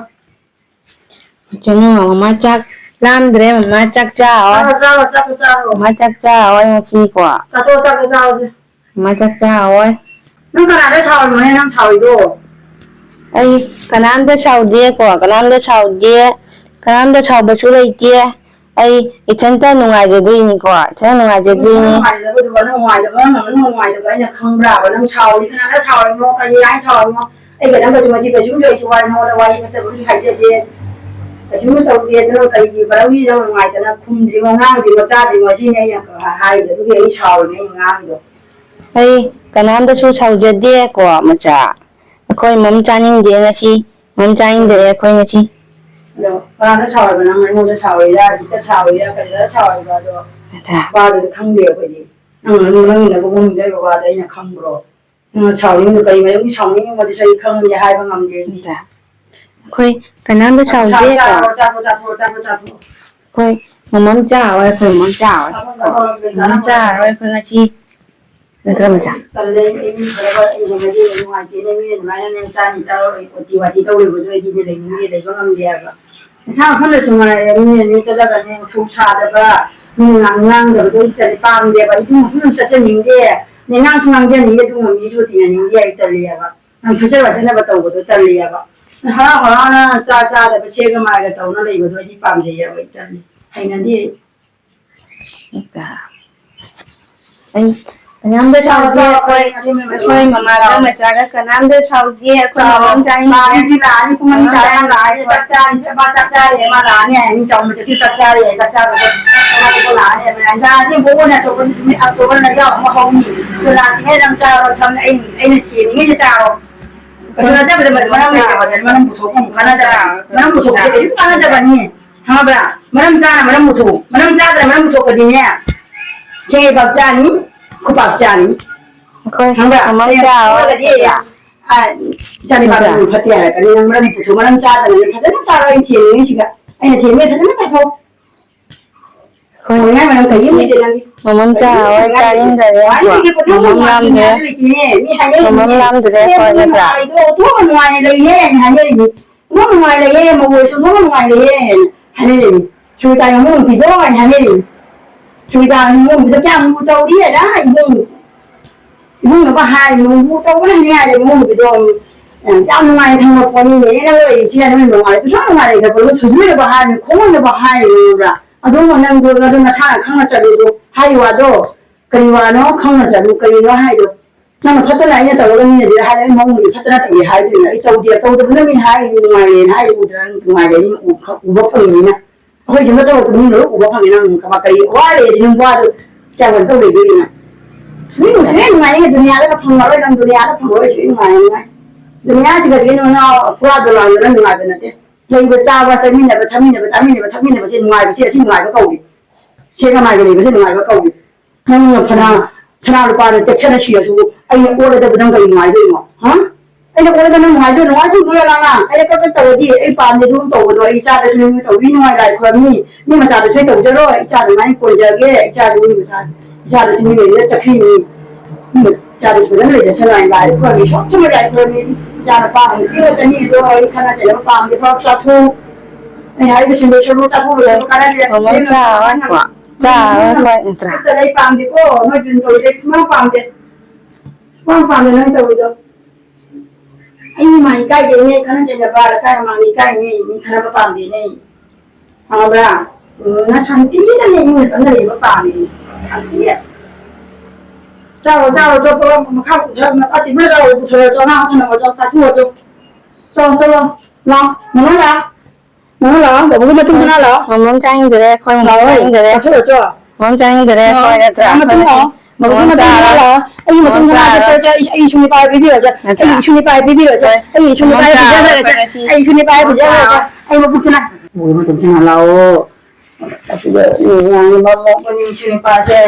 ꯏꯆꯦ, ꯅꯪ ꯃꯃꯥ ꯆꯥꯛ ꯂꯥꯝꯗ꯭ꯔꯦ, ꯃꯃꯥ ꯆꯥꯛ ꯆꯥꯔꯣꯏ꯫ ꯆꯥꯔꯣ, ꯆꯥꯔꯣ, ꯆꯥꯛꯇꯣ ꯆꯥꯔꯣ꯫ ꯃꯃꯥ ꯆꯥꯛ ꯆꯥꯔꯣꯏ ꯉꯁꯤꯀꯣ꯫ ꯆꯥꯊꯣꯛꯑꯣ, ꯆꯥꯛꯇꯣ ꯆꯥꯔꯣꯁꯦ꯫ ꯃꯃꯥ ꯆꯥꯛ ꯆꯥꯔꯣꯏ꯫ ꯅꯪ ꯀꯅꯥꯗ ꯁꯥꯎꯔꯤꯅꯣꯍꯦ, ꯅꯪ ꯁꯥꯎꯔꯤꯗꯣ? ꯑꯩ ꯀꯅꯥꯝꯇ ꯁꯥꯎꯗꯦꯀꯣ, ꯀꯅꯥꯝꯇ ꯁꯥꯎꯗꯦ, ꯀꯅꯥꯝꯇ ꯁꯥꯎꯕꯁꯨ ꯂꯩꯇꯦ꯫ ꯑꯩ ꯏꯊꯟꯇ ꯅꯨꯡꯉꯥꯏꯖꯗ꯭ꯔꯤꯅꯤꯀꯣ, ꯏꯊꯟꯇ ꯅꯨꯡꯉꯥꯏꯖꯗ꯭ꯔꯤꯅꯤ꯫ ꯅꯪ ꯅꯨꯡꯉꯥꯏꯖꯗꯕꯗꯨꯕꯨ, ꯅꯪ ꯅꯨꯡꯉꯥꯏꯇꯕ, ꯅꯪ ꯅꯨꯡꯉꯥꯏꯇꯕ ꯑꯩꯅ ꯈꯪꯕ꯭ꯔꯥꯕ? ꯅꯪ ꯁꯥꯎꯔꯤ, ꯀꯅꯥꯗ ꯁꯥꯎꯔꯤꯅꯣ? ꯀꯔꯤ ꯍꯥꯏꯅ ꯁꯥꯎꯔꯤꯅꯣ? ꯑꯩꯒ ꯅꯪꯒꯁꯨ ꯉꯁꯤ ꯀꯩꯁꯨꯝ ꯂꯩꯁꯨ ꯋꯥꯏ, ꯅꯉꯣꯟꯗ ꯋꯥꯔꯤ ꯐꯠꯇꯕ ꯑꯃꯁꯨ ꯍꯥꯏꯖꯗꯦ, ꯀꯩꯁꯨꯝ ꯇꯧꯗꯦ꯫ ꯑꯗꯨ ꯅꯪ ꯀꯔꯤꯒꯤ ꯃꯔꯝꯒꯤ ꯅꯪ ꯅꯨꯡꯉꯥꯏꯇꯅ ꯈꯨꯝꯗ꯭ꯔꯤꯅꯣ, ꯉꯥꯡꯗ꯭ꯔꯤꯅꯣ, ꯆꯥꯗ꯭ꯔꯤꯅꯣ? ꯁꯤꯅꯤ ꯑꯩꯅ ꯍꯥꯏꯔꯤꯁꯦ꯫ ꯑꯗꯨꯒꯤ ꯑꯩ ꯁꯥꯎꯔꯤꯅꯦ, ꯑꯩꯅ ꯉꯥꯡꯉꯤꯗꯣ꯫ ꯑꯩ ꯀꯅꯥꯝꯇꯁꯨ ꯁꯥꯎꯖꯗꯦꯀꯣ, ꯃꯆꯥ꯫ ꯑꯩꯈꯣꯏ ꯃꯝ ꯆꯥꯅꯤꯡꯗꯦ ꯉꯁꯤ, ꯃꯝ ꯆꯥꯅꯤꯡꯗ꯭ꯔꯦ ꯑꯩꯈꯣꯏ ꯉꯁꯤ꯫ ꯑꯗꯣ ꯀꯅꯥꯗ ꯁꯥꯎꯔꯤꯕ? ꯅꯪ ꯑꯩꯉꯣꯟꯗ ꯁꯥꯎꯔꯤꯔꯥ, ꯑꯖꯤꯠꯇ ꯁꯥꯎꯔꯤꯔꯥ, ꯀꯔꯤꯗ ꯁꯥꯎꯔꯤꯕ? ꯑꯗꯣ ꯑꯗ ꯋꯥꯗꯨꯗꯤ ꯈꯪꯗꯦ ꯑꯩꯈꯣꯏꯗꯤ꯫ ꯅꯪ ꯅꯪ ꯅꯪꯅ ꯅꯕꯨꯡ ꯂꯩꯕ ꯋꯥꯗꯣ ꯑꯩꯅ ꯈꯪꯕ꯭ꯔꯣ? ꯅꯪꯅ ꯁꯥꯎꯅꯤꯡꯉꯤꯗꯣ ꯀꯔꯤ ꯃꯔꯝꯒꯤ ꯁꯥꯎꯅꯤꯡꯉꯤꯅꯣꯗꯨꯁꯨ ꯑꯩ ꯈꯪꯗꯦ, ꯍꯥꯏꯕ ꯉꯝꯗꯦ ꯑꯩꯗꯤ꯫ ꯑꯗ ꯑꯩꯈꯣꯏ ꯀꯅꯥꯝꯇ ꯁꯥꯎꯗꯦꯀꯣ꯫ ꯆꯥꯔꯣ, ꯆꯥꯔꯣ, ꯆꯥꯊꯣꯛꯑꯣ, ꯆꯥꯊꯣꯛꯑꯣ, ꯆꯥꯊꯣꯛꯑꯣ꯫ ꯑꯩꯈꯣꯏ ꯃꯃꯝ ꯆꯥꯔꯣꯏ, ꯑꯩꯈꯣꯏ ꯃꯃꯝ ꯆꯥꯔꯣꯏ꯫ ꯆꯥꯊꯣꯛꯑꯣ, ꯆꯥꯊꯣꯛꯑꯣ꯫ ꯃꯃꯝ ꯆꯥꯔꯣꯏ ꯑꯩꯈꯣꯏ ꯉꯁꯤ꯫ ꯅꯠꯇ꯭ꯔ ꯃꯆꯥ? ꯇꯜꯂꯦ, ꯑꯩ ꯏꯃꯨꯡ ꯈꯔꯒ ꯑꯩ ꯍꯦꯟꯅꯗꯤ ꯅꯨꯡꯉꯥꯏꯇꯦꯅꯦ꯫ ꯃꯤꯅ ꯑꯗꯨꯃꯥꯏꯅ ꯅꯪ ꯆꯥꯅꯤ ꯆꯥꯔꯣꯏ ꯑꯣꯇꯤ ꯋꯥꯇꯤ ꯇꯧꯔꯤꯕꯗꯣ ꯑꯩꯗꯤꯅꯦ ꯂꯩꯅꯤꯡꯗꯦ, ꯂꯩꯕ ꯉꯝꯗꯦ ꯍꯥꯏꯕ꯫ ꯅꯁꯥ ꯃꯐꯝꯗꯁꯨ ꯉꯥꯏꯔꯦ, ꯃꯤꯅꯅꯦ ꯆꯠꯂꯒꯅꯦ ꯃꯊꯧ ꯁꯥꯗꯕ, ꯃꯤꯅ ꯉꯥꯡ-, ꯉꯥꯡꯗꯕꯗꯣ ꯑꯩ ꯇꯜꯂꯦ, ꯄꯥꯝꯗꯦꯕ꯫ ꯑꯩ ꯏꯃꯨꯡ ꯃꯐꯝꯗ ꯆꯠꯆꯅꯤꯡꯗꯦ, ꯅꯦ ꯉꯥꯡꯁꯨ ꯉꯥꯡꯖꯅꯤꯡꯗꯦ, ꯑꯗꯨꯒꯨꯝꯕ ꯃꯤꯗꯨ ꯇꯤꯟꯅꯅꯤꯡꯗꯦ, ꯑꯩ ꯇꯜꯂꯦꯕ꯫ ꯅꯪ ꯐꯨꯖ ꯐꯥꯖꯅꯕ ꯇꯧꯕꯗꯣ ꯇꯜꯂꯦꯕ꯫ ꯅꯪ ꯍꯔꯥꯎ ꯍꯔꯥꯎꯅ ꯆꯥ ꯆꯥꯗꯕ ꯁꯦꯒ ꯃꯥꯏꯒ ꯇꯧꯅ ꯂꯩꯕꯗꯣ ꯑꯩꯗꯤ ꯄꯥꯝꯖꯩꯌꯦꯕ, ꯑꯩ ꯇꯜꯂꯦ, ꯍꯩꯅꯗꯦ ꯑꯩ꯫ ꯑꯩ ꯀꯅꯥꯝꯇ ꯁꯥꯎꯗꯦ꯫ ꯑꯩꯈꯣꯏ, ꯑꯩꯈꯣꯏ ꯃꯃꯥꯒ ꯃꯆꯥꯒ ꯀꯅꯥꯝꯇ ꯁꯥꯎꯗꯦ꯫ ꯑꯩꯈꯣꯏ ꯃꯃꯥ ꯃꯆꯥ ꯂꯥꯛꯑꯅꯤ, ꯄꯨꯡ ꯑꯅꯤ ꯇꯥꯔꯦ, ꯂꯥꯛꯑꯅꯤ, ꯆꯥꯛ ꯆꯥꯔꯅꯤ, ꯆꯥꯛ ꯆꯥꯔꯦ, ꯃꯥ ꯂꯥꯛꯑꯅꯤ, ꯑꯩ ꯆꯥꯎꯕ ꯆꯠꯈꯤ, ꯆꯥꯛ ꯆꯥꯔꯦ, ꯆꯥꯛ ꯆꯥꯕ ꯆꯠꯈꯤ, ꯆꯥꯛ ꯆꯥꯕ ꯂꯥꯛꯑꯅꯤ, ꯂꯥꯛꯑꯅꯤ, ꯕꯣꯛ ꯑꯣꯏꯅ ꯑꯆꯧꯕ ꯅꯨꯃꯤꯠ ꯑꯣꯛꯇꯣꯕꯔ ꯂꯩꯕꯥꯛ ꯑꯃ ꯍꯧꯅꯤ꯫ ꯑꯗꯨ ꯂꯥꯛꯇ꯭ꯔꯤꯉꯩ ꯅꯪ ꯆꯥꯔꯣ, ꯊꯝꯃꯦ, ꯑꯩ, ꯑꯩꯅ ꯊꯦꯝꯃꯤꯉꯩꯗ ꯆꯥꯔꯣ꯫ ꯀꯩꯁꯨ ꯅꯠꯇꯕꯗ ꯃꯔꯝ ꯂꯩꯇꯕꯗ ꯃꯔꯝ ꯄꯨꯊꯣꯛꯄ ꯑꯃꯨꯛ ꯀꯥꯟꯅꯗꯕ꯫ ꯃꯔꯝ ꯄꯨꯊꯣꯛꯄꯁꯦ ꯀꯩꯁꯨ ꯀꯥꯟꯅꯗꯕꯅꯤ꯫ ꯈꯪꯉꯕ꯭ꯔꯥ? ꯃꯔꯝ ꯆꯥꯅ ꯃꯔꯝ ꯄꯨꯊꯣꯛꯎ꯫ ꯃꯔꯝ ꯆꯥꯗꯅ ꯃꯔꯝ ꯄꯨꯊꯣꯛꯄꯗꯤꯅꯦ, ꯁꯦꯟꯒꯤ ꯄꯥꯛ ꯆꯥꯅꯤ, ꯈꯨꯄꯥꯛ ꯆꯥꯅꯤ꯫ ꯑꯩꯈꯣꯏ ꯈꯪꯕ꯭ꯔꯥ? ꯃꯃꯜ ꯍꯌꯦꯡ ꯆꯥꯎꯔꯒꯗꯤ ꯅꯠꯇ꯭ꯔꯥ? ꯑ, ꯏꯆꯥ ꯅꯨꯄꯥꯗꯣ ꯅꯠꯇ꯭ꯔꯥ? ꯌꯥꯝ ꯐꯠꯇꯦ ꯍꯥꯏꯔꯛꯀꯅꯤ꯫ ꯅꯪ ꯃꯔꯝ ꯄꯨꯊꯣꯛ-, ꯃꯔꯝ ꯆꯥꯗꯅ ꯐꯖꯅ ꯆꯥꯔꯣ꯫ ꯑꯩꯅ ꯊꯦꯝꯃꯤꯉꯩꯁꯤꯗ꯫ ꯑꯩꯅ ꯊꯦꯝꯃꯦ, ꯐꯖꯅ ꯆꯥꯊꯣꯛ꯫ ꯑꯩꯈꯣꯏ ꯃꯃꯝ ꯆꯥ ꯍꯣꯏ ꯆꯥꯅꯤꯡꯗꯔꯦ꯫ ꯃꯃꯝ ꯂꯥꯝꯗ꯭ꯔꯦ꯫ ꯃꯃꯝ ꯂꯥꯝꯗ꯭ꯔꯦ ꯑꯩꯈꯣꯏ ꯅꯠꯇ꯭ꯔꯥ? ꯅꯨꯡꯉꯥꯏ ꯂꯩꯌꯦ, ꯃꯧ ꯑꯣꯏꯔꯁꯨ ꯅꯣꯛꯅ ꯅꯨꯡꯉꯥꯏ ꯂꯩꯌꯦ ꯍꯥꯏꯅꯔꯤꯅꯤ꯫ ꯁꯨꯅꯤꯇꯥꯒꯤ ꯃꯑꯣꯡ ꯅꯨꯄꯤꯗꯣ ꯍꯥꯏꯅꯔꯤꯅꯤ꯫ ꯁꯨꯅꯤꯇꯥꯒꯤ ꯃꯑꯣꯡ ꯅꯨꯄꯤꯗꯣ ꯀꯌꯥꯝ ꯂꯨ ꯇꯧꯔꯤ ꯑꯗ ꯏꯕꯨꯡ꯫ ꯏꯕꯨꯡꯅꯕ ꯍꯥꯏꯔꯤꯅꯤ, ꯂꯨ ꯇꯧꯕꯅ ꯍꯦꯟꯅ ꯌꯥꯔꯦ ꯃꯑꯣꯡ ꯅꯨꯄꯤꯗꯣ꯫ ꯌꯥꯝ ꯅꯨꯡꯉꯥꯏꯅ ꯊꯝꯕ ꯄꯣꯠꯅꯤꯅꯦ ꯅꯪ ꯂꯩꯔꯤꯁꯦ꯫ ꯌꯥꯝ ꯅꯨꯡꯉꯥꯏ, ꯄꯩꯁꯥ ꯅꯨꯡꯉꯥꯏ ꯂꯩꯈ꯭ꯔꯕ ꯊꯣꯏꯗꯣꯏꯅꯕ ꯍꯥꯏꯔꯤꯅꯤ, ꯈꯣꯡꯉꯣꯏꯅꯕ ꯍꯥꯏꯔꯤꯅꯤ, ꯈꯪꯕ꯭ꯔꯥ? ꯑꯗꯨꯝ ꯅꯪꯗꯣ ꯑꯗꯨꯝ ꯅꯁꯥꯅ ꯈꯪꯅ ꯆꯠꯂꯨꯗꯣ ꯍꯥꯏꯔꯤ ꯋꯥꯗꯣ꯫ ꯀꯔꯤ ꯋꯥꯅꯣ ꯈꯪꯅ ꯆꯠꯂꯨ, ꯀꯔꯤꯅꯣ ꯍꯥꯏꯗꯣ? ꯅꯪꯅ ꯐꯠꯇꯅ ꯑꯩꯅ ꯇꯧꯔꯒ ꯃꯤꯅꯗꯤ ꯍꯥꯏ, ꯑꯩ ꯃꯑꯣꯡꯗꯤ ꯐꯠꯇꯅ ꯇꯧꯏ ꯍꯥꯏꯗꯣꯏꯅꯦ꯫ ꯑꯩ ꯇꯧꯗꯦ, ꯇꯧꯗꯕꯅ ꯃꯤꯅ ꯍꯥꯏ ꯅꯨꯡꯉꯥꯏꯔꯦꯅ ꯍꯥꯏ ꯎꯗ꯭ꯔꯥ? ꯅꯨꯡꯉꯥꯏꯔꯦ ꯎꯕ ꯐꯪꯉꯤꯅꯤꯅ꯫ ꯑꯩꯈꯣꯏ ꯌꯨꯝꯗ ꯇꯧꯔꯛꯄ ꯃꯤ ꯂꯣꯏ ꯎꯕ ꯐꯪꯉꯦ꯫ ꯅꯪ ꯀꯃꯥꯏ ꯀꯔꯤ ꯋꯥꯔꯦꯗꯤ ꯅꯪ ꯋꯥꯗꯣ ꯀꯌꯥ ꯀꯩꯅꯣ ꯇꯧꯔꯣꯏꯗꯣꯏꯅꯣ? ꯃꯤ ꯅꯨꯡꯁꯤꯅ ꯅꯨꯡꯉꯥꯏꯅ ꯗꯨꯅꯤꯌꯥꯗ ꯐꯪꯉꯔꯣꯏ, ꯅꯪ ꯗꯨꯅꯤꯌꯥꯗ ꯐꯪꯉꯔꯣꯏ ꯁꯤ ꯅꯨꯡꯉꯥꯏꯅ ꯅꯨꯡꯉꯥꯏ꯫ ꯗꯨꯅꯤꯌꯥꯁꯤꯒ ꯁꯤ ꯅꯪ ꯄꯨꯔꯥ ꯗꯣꯂꯥꯟꯗꯅ ꯅꯨꯡꯉꯥꯏꯕ ꯅꯠꯇꯦ꯫ ꯂꯩꯕ ꯆꯥꯕ ꯆꯠꯃꯤꯟꯅꯕ ꯊꯛꯃꯤꯟꯅꯕ ꯆꯥꯃꯤꯟꯅꯕ ꯊꯛꯃꯤꯟꯅꯕꯁꯦ ꯅꯨꯡꯉꯥꯏꯕ ꯀꯧꯏ꯫ ꯁꯦꯡꯅ ꯃꯥꯏꯒ ꯂꯩꯕꯁꯦ ꯅꯨꯡꯉꯥꯏꯕ ꯀꯧꯏ꯫ ꯅꯪꯅ ꯐꯅ ꯁꯅꯥ ꯂꯨꯄꯥꯅ ꯇꯦꯛꯁꯟꯅ ꯁꯤꯔꯁꯨ ꯑꯩꯅ ꯑꯣꯜꯂꯗꯕ ꯅꯪ ꯀꯔꯤ ꯅꯨꯡꯉꯥꯏꯗꯣꯏꯅꯣ? ꯍꯥ? ꯑꯩꯅ ꯑꯣꯜꯂꯗ ꯅꯪ ꯅꯨꯡꯉꯥꯏꯗꯣꯏ ꯅꯨꯡꯉꯥꯏꯗꯣꯏ ꯅꯣꯏ ꯂꯥꯛꯅ ꯑꯩꯅ ꯀꯛ ꯀꯛ ꯇꯧꯔꯗꯤ ꯑꯩ ꯄꯥꯝꯗꯦ ꯑꯗꯨꯝ ꯇꯧꯕꯗꯣ ꯑꯩ ꯏꯆꯥꯗꯁꯨ ꯅꯪ ꯇꯧꯕꯤ ꯅꯨꯡꯉꯥꯏ ꯂꯥꯏ ꯈꯨꯔꯝꯅꯤ꯫ ꯃꯤ ꯃꯆꯥꯗꯁꯨ ꯑꯩ ꯇꯧꯖꯔꯣꯏ ꯏꯆꯥ ꯑꯗꯨꯃꯥꯏꯅ ꯀꯣꯟꯖꯒꯦ ꯏꯆꯥꯗꯨ ꯃꯤ ꯃꯆꯥ ꯏꯆꯥꯗꯁꯨ ꯃꯤ ꯂꯩꯔꯒ ꯆꯠꯈ꯭ꯔꯤꯅꯤ꯫ ꯃꯤ ꯏꯆꯥꯗꯁꯨ ꯐꯖꯅ ꯂꯩꯖꯁꯅꯨ ꯍꯥꯏꯅ ꯂꯥꯏ ꯈꯨꯔꯝꯃꯤ ꯁꯣꯝꯁꯨ ꯂꯥꯏ ꯈꯨꯔꯝꯃꯤ꯫ ꯏꯆꯥ ꯅꯨꯄꯥ ꯑꯃ ꯅꯨꯄꯤ ꯉꯥꯛꯇꯅꯤ ꯑꯗꯣ ꯑꯩ ꯈꯠꯅ ꯆꯩꯅꯕ ꯄꯥꯝꯗꯦ ꯐꯔꯛ ꯆꯥꯊꯣꯛ ꯑꯩ ꯍꯥꯏꯔꯤꯕꯁꯤꯡꯗꯣ ꯁꯔꯨ ꯆꯥꯊꯣꯛ ꯂꯣꯏꯔꯒ ꯀꯥꯟꯅꯗꯦ꯫ ꯃꯃꯜ ꯆꯥ ꯍꯣꯏ꯫ ꯆꯥꯔꯣꯏ ꯍꯣꯏ ꯅꯠꯇ꯭ꯔꯥ? ꯅꯠꯇ꯭ꯔꯒ ꯑꯩ ꯄꯥꯝꯗꯦꯀꯣ ꯅꯣꯏ ꯑꯗꯨꯝ ꯇꯧꯔꯤꯁꯦ ꯁꯨꯡꯄꯥꯝ ꯄꯥꯝꯗꯦ꯫ ꯁꯨꯡꯄꯥꯝ ꯄꯥꯝꯗꯦ ꯅꯣꯏ ꯇꯧꯔꯤꯗꯣ꯫ ꯑꯩ ꯏꯃꯥ ꯏꯀꯥꯏꯖꯩꯅꯦ ꯈꯠꯅ ꯆꯩꯅꯕ ꯂꯩꯀꯥꯏ ꯃꯃꯥꯡꯗ ꯏꯀꯥꯏꯅꯦ ꯃꯤ ꯈꯠꯅꯕ ꯄꯥꯝꯗꯦꯅꯦ꯫ ꯈꯪꯉꯕ꯭ꯔꯥ? ꯎꯝ ꯅ ꯁꯥꯟꯇꯤꯗꯅꯦ ꯏꯪꯅ ꯇꯞꯅ ꯂꯩꯕ ꯄꯥꯝꯃꯦ꯫ ꯁꯥꯟꯇꯤꯗ꯫ ꯆꯥꯔꯣ ꯆꯥꯔꯣ ꯆꯣ ꯆꯣ ꯃꯈꯥ ꯄꯨꯊꯔꯣ ꯑꯇꯤꯕ꯭ꯔ ꯆꯥꯔꯣ ꯄꯨꯊꯔꯣ ꯆꯣ ꯑꯉꯥꯡ ꯊꯝꯃꯣ ꯆꯣ ꯆꯥꯊꯣꯛꯑꯣ ꯆꯣ꯫ ꯆꯣ ꯆꯣ ꯂꯥꯎ ꯂꯥꯎ ꯃꯅꯨꯡ ꯂꯥꯎ꯫ ꯃꯥꯃꯥ ꯂꯥꯛꯑꯣ, ꯕꯥꯕꯨꯒꯤ ꯃꯇꯨꯡ ꯃꯅꯥ ꯂꯥꯛꯑꯣ꯫ ꯃꯥꯃꯥ ꯆꯥꯅꯤꯡꯗ꯭ꯔꯦ, ꯑꯩꯈꯣꯏ ꯃꯥꯃꯥ ꯂꯥꯛꯑꯣ, ꯆꯥꯅꯤꯡꯗ꯭ꯔꯦ꯫ ꯆꯥꯊꯣꯛꯑꯣ ꯆꯣ꯫ ꯃꯥꯃꯥ ꯆꯥꯅꯤꯡꯗ꯭ꯔꯦ, ꯂꯥꯛꯑꯣ, ꯑꯩꯈꯣꯏ ꯅꯠꯇ꯭ꯔꯥ? ꯂꯥꯛꯑꯣ, ꯃꯇꯨꯡ ꯃꯥꯃꯥ ꯂꯥꯛꯑꯣ꯫ ꯆꯥꯔꯣꯏ꯫ ꯃꯥꯃꯥ ꯆꯥꯔꯣꯏ꯫ ꯑꯩꯒꯤ ꯃꯇꯨꯡ ꯃꯅꯥ ꯆꯥꯔꯣꯏ꯫ ꯆꯠꯄ ꯆꯣ, ꯑꯩ, ꯑꯩ ꯏꯁꯨ ꯅꯨꯄꯥ ꯄꯤꯕꯤꯔꯣ ꯆꯣ꯫ ꯅꯠꯇ꯭ꯔꯥ? ꯑꯩꯒꯤ ꯏꯁꯨ ꯅꯨꯄꯥ ꯄꯤꯕꯤꯔꯣ ꯆꯣ꯫ ꯃꯥꯃꯥ ꯆꯥꯔꯣꯏ, ꯑꯩꯈꯣꯏ ꯉꯁꯤ꯫ ꯑꯩ ꯏꯁꯨ ꯅꯨꯄꯥ ꯄꯤꯕꯤꯔꯣ ꯆꯣ꯫ ꯑꯩ ꯃꯕꯨꯛꯁꯤꯅ꯫ ꯕꯥꯕꯨꯒꯤ ꯃꯇꯨꯡ ꯃꯅꯥ ꯂꯥꯛꯑꯣ꯫ ꯑꯁꯤꯗ ꯃꯤ ꯌꯥꯝꯅ ꯃꯝꯃꯛꯄꯅꯤ ꯏꯁꯨ ꯅꯨꯄꯥꯁꯦ꯫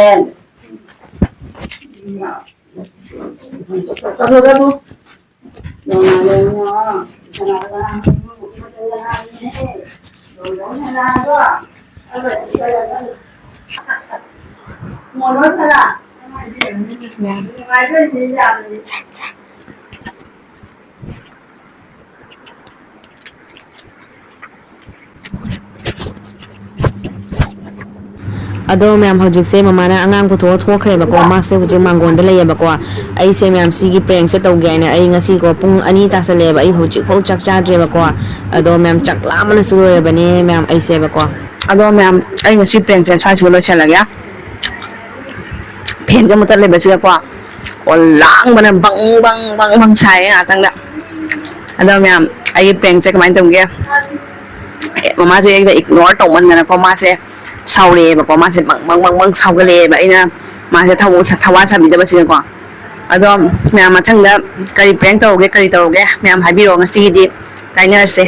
ꯆꯠꯂꯣ, ꯆꯠꯂꯣ꯫ Mono Salah. ꯃꯌꯥꯝ꯫ ꯑꯗꯣ ꯃꯌꯥꯝ, ꯍꯧꯖꯤꯛꯁꯦ ꯃꯃꯥꯅ ꯑꯉꯥꯡ ꯄꯨꯊꯣꯛꯑ ꯊꯣꯛꯈ꯭ꯔꯦꯕꯀꯣ꯫ ꯃꯥꯁꯦ ꯍꯧꯖꯤꯛ ꯃꯥꯡꯒꯣꯟꯗ ꯂꯩꯌꯦꯕꯀꯣ꯫ ꯑꯩꯁꯦ ꯃꯌꯥꯝ ꯁꯤꯒꯤ ꯄ꯭ꯔꯦꯡꯁꯦ ꯇꯧꯒꯦ ꯍꯥꯏꯅ ꯑꯩ ꯉꯁꯤꯀꯣ ꯄꯨꯡ ꯑꯅꯤ ꯇꯥꯁꯜꯂꯛꯑꯦꯕ, ꯑꯩ ꯍꯧꯖꯤꯛꯐꯥꯎ ꯆꯥꯛ ꯆꯥꯗ꯭ꯔꯦꯕꯀꯣ꯫ ꯑꯗꯣ ꯃꯌꯥꯝ, ꯆꯥꯛ ꯂꯥꯝꯕꯅꯁꯨ ꯂꯣꯏꯔꯕꯅꯦ ꯃꯌꯥꯝ ꯑꯩꯁꯦꯕꯀꯣ꯫ ꯑꯗꯣ ꯃꯌꯥꯝ, ꯑꯩ ꯉꯁꯤ ꯄ꯭ꯔꯦꯡꯁꯦ ꯁ꯭ꯋꯥꯏꯁꯤꯒ ꯂꯣꯏꯁꯤꯜꯂꯒꯦ꯫ ꯐꯦꯟꯒ ꯃꯨꯊꯠꯂꯦꯕ ꯁꯤꯒꯀꯣ꯫ ꯑꯣ, ꯂꯥꯡꯕꯅ ꯕꯪ ꯕꯪ ꯕꯪ ꯕꯪ ꯁꯥꯏꯌꯦ ꯉꯥꯛꯇꯪꯗ꯫ ꯑꯗꯣ ꯃꯌꯥꯝ, ꯑꯩꯒꯤ ꯄ꯭ꯔꯦꯡꯁꯦ ꯀꯃꯥꯏꯅ ꯇꯧꯒꯦ? ꯃꯃꯥꯁꯦ ꯑꯩꯅ ꯏꯒꯅꯣꯔ ꯇꯧꯃꯟꯗꯅꯀꯣ, ꯃꯥꯁꯦ ꯁꯥꯎꯔꯛꯑꯦꯕꯀꯣ꯫ ꯃꯥꯁꯦ ꯕꯪ ꯕꯪ ꯕꯪ ꯕꯪ ꯁꯥꯎꯒꯠꯂꯛꯑꯦꯕ, ꯑꯩꯅ ꯃꯥꯁꯦ ꯊꯧ-, ꯊꯋꯥ ꯁꯥꯕꯤꯗꯕꯁꯤꯒꯀꯣ꯫ ꯑꯗꯣ ꯃꯌꯥꯝ, ꯃꯊꯪꯗ ꯀꯔꯤ ꯄ꯭ꯔꯦꯡ ꯇꯧꯔꯨꯒꯦ, ꯀꯔꯤ ꯇꯧꯔꯨꯒꯦ, ꯃꯌꯥꯝ ꯍꯥꯏꯕꯤꯔꯛꯑꯣ꯫ ꯉꯁꯤꯒꯤꯗꯤ ꯀꯥꯏꯅꯔꯁꯦ꯫